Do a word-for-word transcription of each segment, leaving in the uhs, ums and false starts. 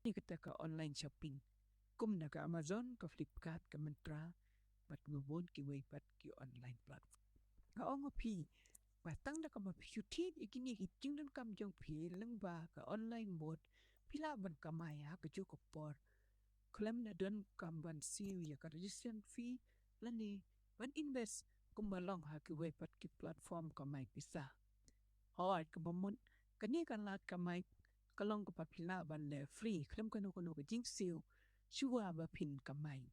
Kata ka online shopping kum na ka Amazon, ka Flipkart, ka Myntra bad kiba bun kiwei pat ki online platform. Nga ong ïa phi ba tang da kaba phi shu thied ïa kine ki jingdonkam jong phi lyngba ka online mode, phi lah ban kamai ha kajuh ka por khlem da donkam ban siew ïa ka registration fee lane ban invest kumba long ha kiwei pat ki platform kamai pisa. Hooid, kaba mut kane ka lad kamai ka long kaba phi lah ban leh free khlem kano kano ka jingsiew shuwa ba phin kamai.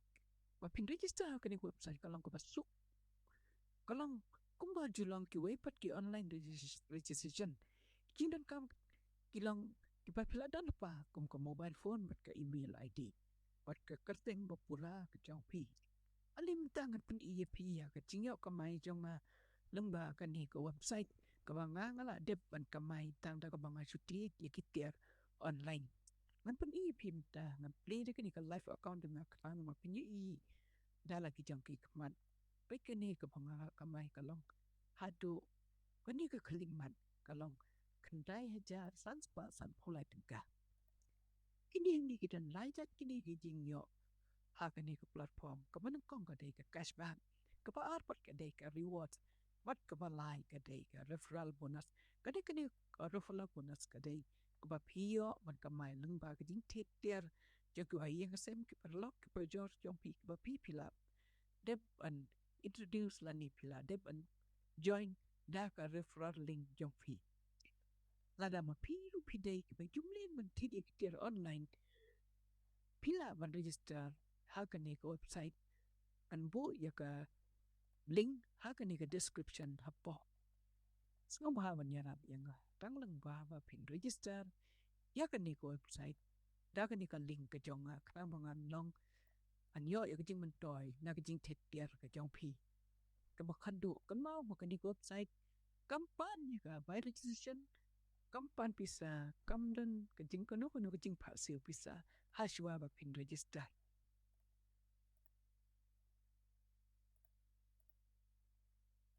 Ba phin register ha kane ka website ka long kaba suk, ka long kumba ju long kiwei pat ki online regis-, registration. Ki jingdonkam ki long kiba phi lah don lypa kum ka mobile phone bad ka email I D bad ka kyrteng ba pura ka jong phi. Ale mynta ngan pyni ïa phi ïa ka jingïoh kamai jong nga lyngba kane ka website kaba nga, nga la dep ban kamai tang da kaba nga shu thied ïa ki tiar online. Ngan pyni ïa phi mynta, ngan plie da kane ka live account jong nga khnang ba phin ïohi da la ki jong ki khmat. Peit kane kaba nga kamai ka long haduh kane ka khyllipmat ka long khyndai hajar san spah sanphew lai tyngka. Kine hangne ki don lai jait kine ki jingïoh ha kane ka platform. Kaba nyngkong ka dei ka cashback, kaba ar pat ka dei ka reward, bad kaba lai ka dei ka referral bonus. Ka dei kane ka referral bonus ka dei kaba phi ïoh ban kamai lyngba ka jingthied tiar jong kiba ïeng sem, ki paralok, ki parajor jong phi, kiba phi, phi lah dep ban introduce lane phi lah dep ban join da ka referral link jong phi. Lada ma phi ruh phi dei kiba ju mlien ban thied ïa ki tiar online, phi lah ban register ha kane ka website. Ngan buh ïa ka link ha kane ka description hapoh. Sngewbha ban ïarap ïa nga tang lyngba ba phin register ïa kane ka website da kane ka link ka jong nga khnang ba ngan long, ngan ïoh ïa ka jingmyntoi na ka jingthied tiar ka jong phi. Kaba khatduh, kynmaw ba kane ka website kam pan ïa ka bai registration, kam pan pisa, kam don ka jing kano kano ka jingphah siew pisa ha shuwa ba phin register.